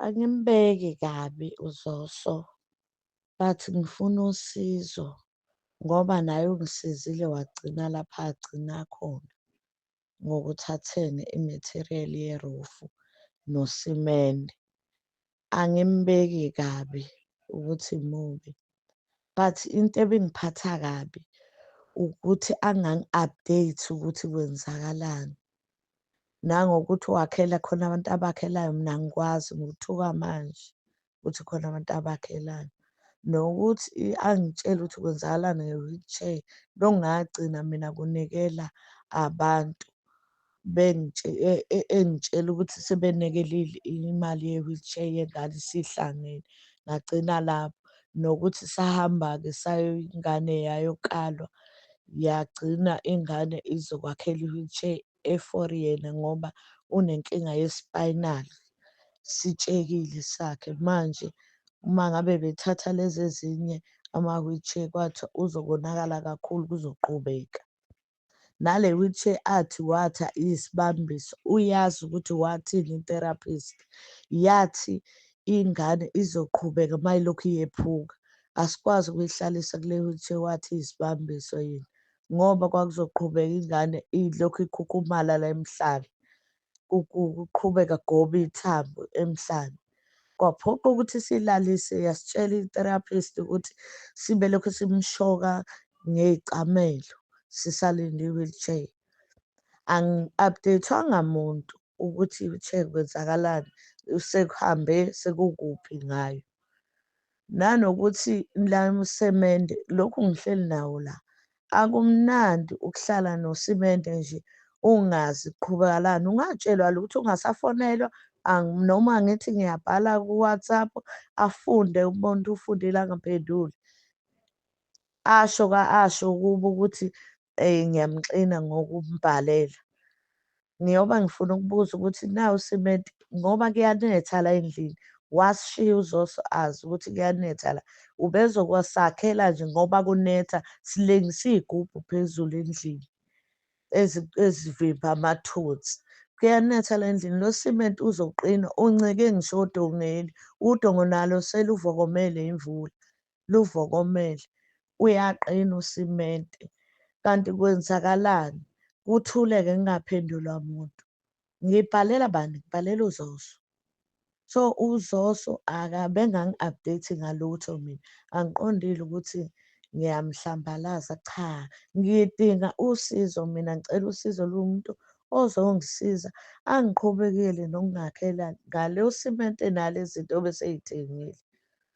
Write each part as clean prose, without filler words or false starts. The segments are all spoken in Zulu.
Angimbeki kabi uZoso, but ngifuna usizo ngoba naye ungisizile wagcina lapha agcina khona ngokuthi athenge i-material ye-roof nosimende. Angimbeki kabi ukuthi mubi, but into ebingiphatha kabi ukuthi angangi-update ukuthi kwenzakalani. Nangokuthi wakhela khona abantu abakhelayo, mina angikwazi, ngikuthuka manje ukuthi khona abantu abakhelayo. Nokuthi angitshele ukuthi kwenzakalani nge-wheelchair, lokhu ngagcina mina kunikela abantu engitshela ukuthi sebenikelile imali ye-wheelchair yengane isihlangene, ngagcina lapho. Nokuthi sahamba-ke ingane yayokalwa, yagcina ingane izokwakhela i-wheelchair e-for yena ngoba unenkinga ye-spinal, sitshekile sakhe. Manje uma ngabe bethatha lezi ezinye ama-wheelchair kwathiwa uzokonakala kakhulu kuzoqhubeka. Nale wheelchair athi wathi iyisibambiso, uyazi ukuthi wathini i-therapist, yathi ingane izoqhubeka uma ilokhu iyephuka. Asikwazi ukuyihlalisa kule wheelchair wathi iyisibambiso yena, ngoba kwakuzoqhubeka ingane ilokhu ikhukhumala la emhlane, kuqhubeka kugobe ithambo emhlane. Kwaphoqa ukuthi siyilalise, yasitshela i-therapist ukuthi sibe lokhu simshoka ngey'camelo sisalinde i-wheelchair. Angi-update-wanga muntu ukuthi i-wheelchair kwenzakalani, sekuhambe sekukuphi ngayo. Nanokuthi la usemende lokhu ngihleli nawo la, akumnandi ukuhlala nosimende nje ungazi kuqhubekalani, ungatshelwa lutho, ungasafonelwa. Noma ngithi ngiyabhala ku-WhatsApp, afunde umuntu ufundile angaphenduli. Asho ka-asho kubo ukuthi ngiyamxina ngokumbhalela. Ngiyoba ngifuna ukubuza ukuthi nawu usimende ngoba kuyanetha la endlini, wasishiya uZoso azi ukuthi kuyanetha la, ubezokwasakhela nje ngoba kunetha, silengisa iy'gubhu phezulu endlini ezivimba amathunzi. Kuyanetha la endlini, lo simende uzoqina uncike ngisho odongeni, udongo nalo seluvokomele imvula, luvokomele, uyaqina usimende. Kanti kwenzakalani? Kuthuleke kungaphendulwa muntu. Ngibhalela bani? Ngibhalela uZoso. So uZoso akabe engangi-update ngalutho mina, angiqondile ukuthi ngiyamhlambalaza, cha, ngidinga usizo mina, ngicela usizo lomuntu ozongisiza angiqhubekele nokungakhela ngalo simente nale zinto obesey'thengile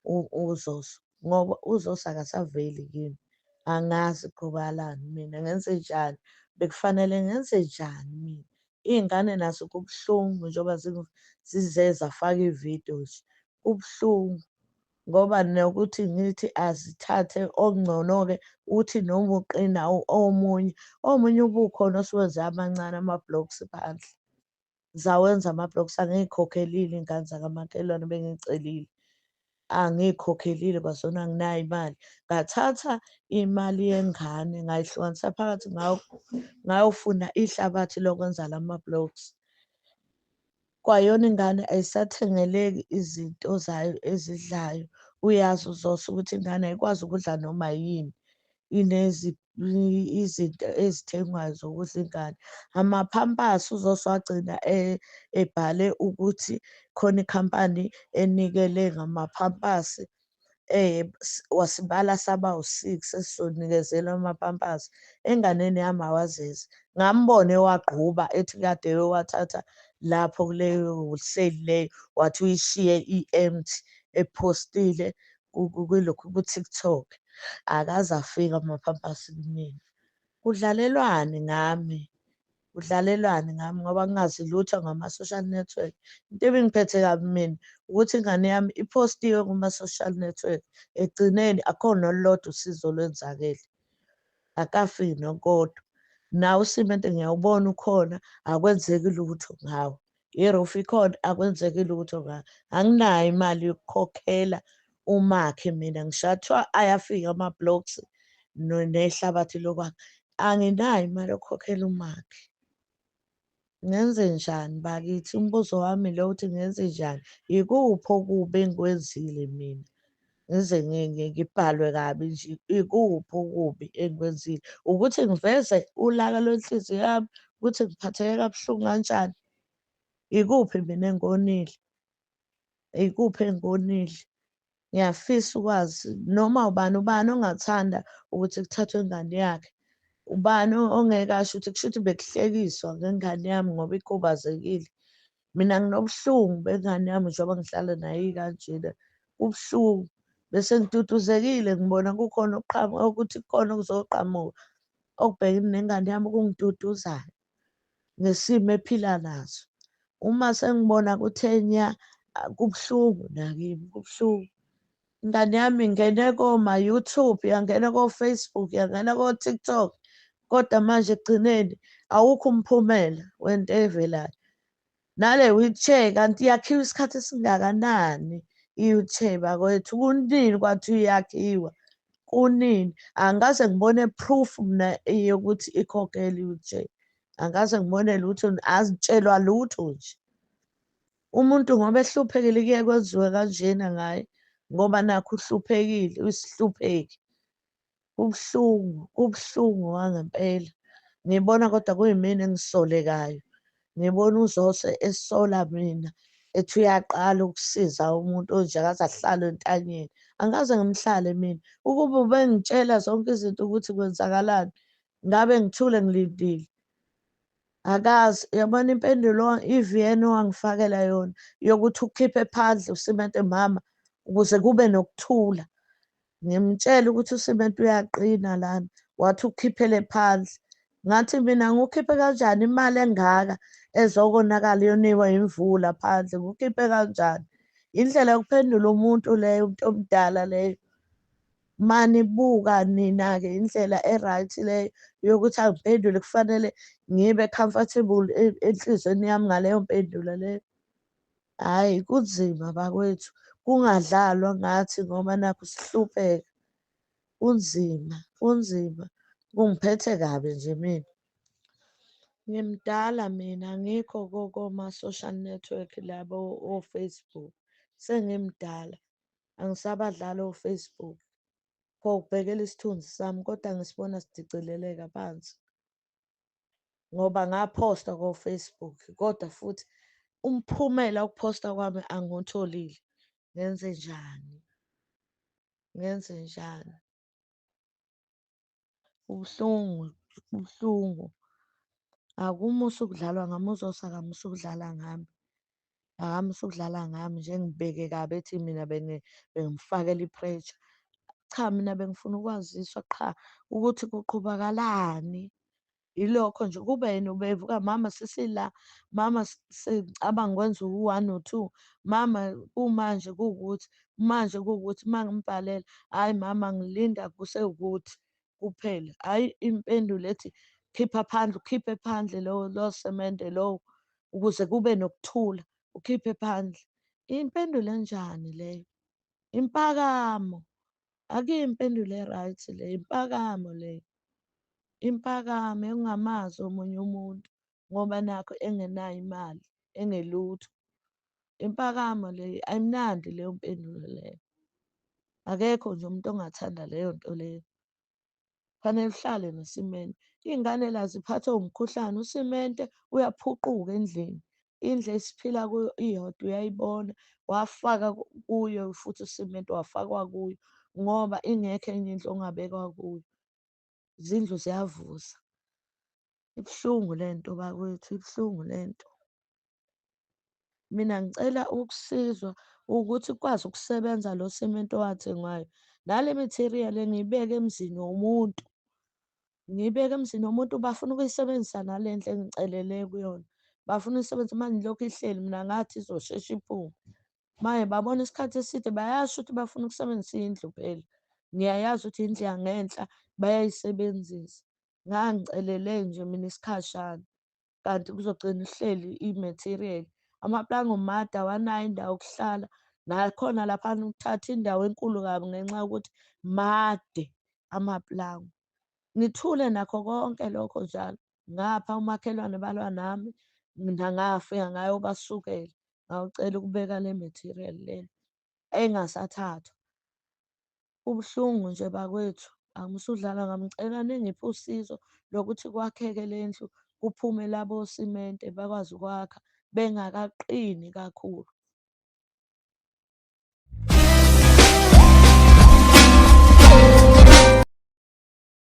uZoso, ngoba uZoso akasaveli kimi. Angazi kuqhubekalani mina, ngenzenjani? Bekufanele ngenzenjani mina? Iy'ngane nazo kubuhlungu njengoba zize zafaka ividiyo nje, kubuhlungu ngoba nokuthi ngithi azithathe okungcono-ke uthi noma uqina omunye, omunye ubukhona osuwenze amancane ama-blocks phandle. Zawenza ama-blocks, angiy'khokhelile iy'ngane zakamakhelwane bengiyicelile. Angiyikhokhelile kwazona, anginayo imali. Ngathatha imali yengane ngayihlukanisa phakathi ngayofuna ihlabathi lokwenza lama-blocks. Kwayona ingane ayisathengeleki izinto zayo ezidlayo. Uyazi uZoso ukuthi ingane ayikwazi ukudla noma yini, izinto ezithengwayo zokudla ingane. Amaphampasi uZoso wagcina ebhale ukuthi khona ikhampani enikele ngamaphampasi, wasibala saba u-six esizonikezela amaphampasi enganeni yami awazezi. Ngambona ewagquba ethi kade eyowathatha lapho kuleyo wholesale leyo, wathi uyishiye i-empty ephostile kulokhu ku-TikTok. Akaze afike amaphampasi kumina. Kudlalelwani ngami? Kudlalelwani ngami ngoba ngingazi lutho ngama-social network? Into ebingiphethe kabi mina ukuthi ingane yami iphostiwe kuma-social network, ekugcineni akukho nolulodwa usizo olwenzakele, akafiki nokodwa. Nawo usimende ngiyawubona ukhona, akwenzeki lutho ngawo. I-roof ikhona, akwenzeki lutho ngayo. Anginayo imali yokukhokhela umakhi mina, ngisho kuthiwa ayafika ama-blocks nehlabathi lokwakha, anginayo imali yokukhokhela umakhi. Ngenzenjani bakithi? Umbuzo wami lo uthi ngenzenjani? Ikuphi okubi engikwenzile mina ngize ngibhalwe kabi nje? Ikuphi okubi engikwenzile? Ukuthi ngiveze ulaka lwenhliziyo yami ukuthi ngiphatheke kabuhlungu kanjani? Ikuphi mina engikonile? Ikuphi engikonile? Ngiyafisa ukwazi noma ubani ubani ongathanda ukuthi kuthathwe ingane yakhe, ubani ongeke asho ukuthi kusho ukuthi bekuhlekiswa ngengane yami ngoba ikhubazekile. Mina nginobuhlungu bengane yami njengoba ngihlala naye ikanjena, kubuhlungu. Bese ngiduduzekile ngibona kukhona okuqhamuka ukuthi kukhona okuzoqhamuka okubhekene nengane yami okungiduduzayo ngesimo ephila naso. Uma sengibona kuthe nya, kubuhlungu nakimi, kubuhlungu. Ingane yami ingene koma-YouTube, yangena ko-Facebook, yangena ko-TikTok, kodwa manje ekugcineni awukho umphumela wento evelayo. Nale wheelchair kanti yakhiwa isikhathi esingakanani i-wheelchair bakwethu? Kunini kwathiwa iyakhiwa? Kunini? Angikaze ngibone proof mina yokuthi ikhokhele i-wheelchair. Angikaze ngibone lutho, azitshelwa lutho nje. Umuntu ngoba ehluphekile kuye kwenziwe kanjena ngaye, ngoba nakhu uhluphekile, uyisihlupheki. Kubuhlungu, kubuhlungu wangempela. Ngibona kodwa kuyimina engisolekayo. Ngibona uZoso esola mina, ethi uyaqala ukusiza umuntu onje akaze ahlale entanyeni. Angikaze ngimhlale mina. Ukuba ubengitshela zonke izinto ukuthi kwenzakalani, ngabe ngithule ngilindile. Akazi, uyabona impendulo i-VN owangifakela yona yokuthi ukhiphe phandle usimente mama ukuze kube nokuthula. Ngimtshela ukuthi usimente uyaqina lana, wathi ukhiphele phandle. Ngathi mina ngiwukhiphe kanjani imali engaka ezokonakala yoniwa imvula phandle, ngiwukhiphe kanjani? Indlela yokuphendula umuntu leyo, umuntu omdala leyo. Manibuka nina-ke indlela e-right leyo yokuthi angiphendule, kufanele ngibe comfortable enhliziyweni yami ngaleyo mpendulo leyo. Hhayi, kunzima bakwethu, kungadlalwa ngathi ngoba nakhu sihlupheka. Kunzima, kunzima, kungiphethe kabi nje mina. Ngimdala mina, angikho koma-social network labo o-Facebook, sengimdala, angisabadlali o-Facebook. Pho ubhekela isithunzi sami kodwa ngisibona sidicileleka phansi ngoba ngaphosta ko-Facebook kodwa futhi umphumela wokuphosta kwami angiwutholile. Ngenzenjani? Ngenzenjani? Kubuhlungu, kubuhlungu. Akumusa ukudlalwa ngami, uZoso akamusa ukudlala ngami. Akamusa ukudlala ngami nje engibeke kabi ethi mina bengimfakela i-pressure. Cha, mina bengifuna ukwaziswa qha ukuthi kuqhubakalani. Yilokho nje, kube yena ubevuka mama sesila, mama sicabanga ukwenza u-one no-two, mama kumanje kuwukuthi, manje kuwukuthi, uma ngimbhalela, hhayi mama ngilinda kusewukuthi kuphela. Hhayi impendulo ethi khipha phandle, ukhiphe phandle lowo lo semende lowo ukuze kube nokuthula, ukhiphe phandle. Impendulo enjani leyo? Impakamo. Akuyiyo impendulo e-right leyo, impakamo leyo. Impakamo yokungamazi omunye umuntu ngoba nakhu engenayo imali, engelutho. Impakamo leyo, ayimnandi leyo mpendulo leyo. Akekho nje umuntu ongathanda leyo nto leyo. Kufanele uhlale nosimende. Iy'ngane la ziphathwe umkhuhlane, usimente uyaphuquka endlini. Indlu esiphila kuyo iyodwa uyayibona, wafaka kuyo futhi usimende wafakwa kuyo ngoba ingekho enye indlu ongabekwa kuyo. Izindlu ziyavuza. Ibuhlungu le nto bakwethu, ibuhlungu le nto. Mina ngicela ukusizwa ukuthi kukwazi ukusebenza lo simende owathengwayo. Nale material ngiyibeke emzini womuntu, ngiyibeke emzini womuntu, bafuna ukuyisebenzisa nale ndlu engicelele kuyona. Bafuna ukuyisebenzisa manje ilokhu ihleli, mina ngathi izosheshe iphume. Manje babona isikhathi eside, bayasho ukuthi bafuna ukusebenzisa indlu phela. Ngiyayazi ukuthi indlu yangenhla bayayisebenzisa. Ngangicelele nje mina isikhashana, kanti kuzogcina ihleli i-material. Amapulango made awanayo indawo yokuhlala, nakhona laphana uthatha indawo enkulu kabi ngenxa yokuthi made amapulango. Ngithule nakho konke lokho njalo. Ngapha umakhelwane balwa nami, Mina ngafika ngayobasukela, ngayocela ukubeka le material lena engasathathwa. Kubuhlungu nje bakwethu, angisudlala ngami, ngicela ningiphe usizo lokuthi kwakheke le ndlu, kuphume labo simente bakwazi ukwakha bengakaqini kakhulu.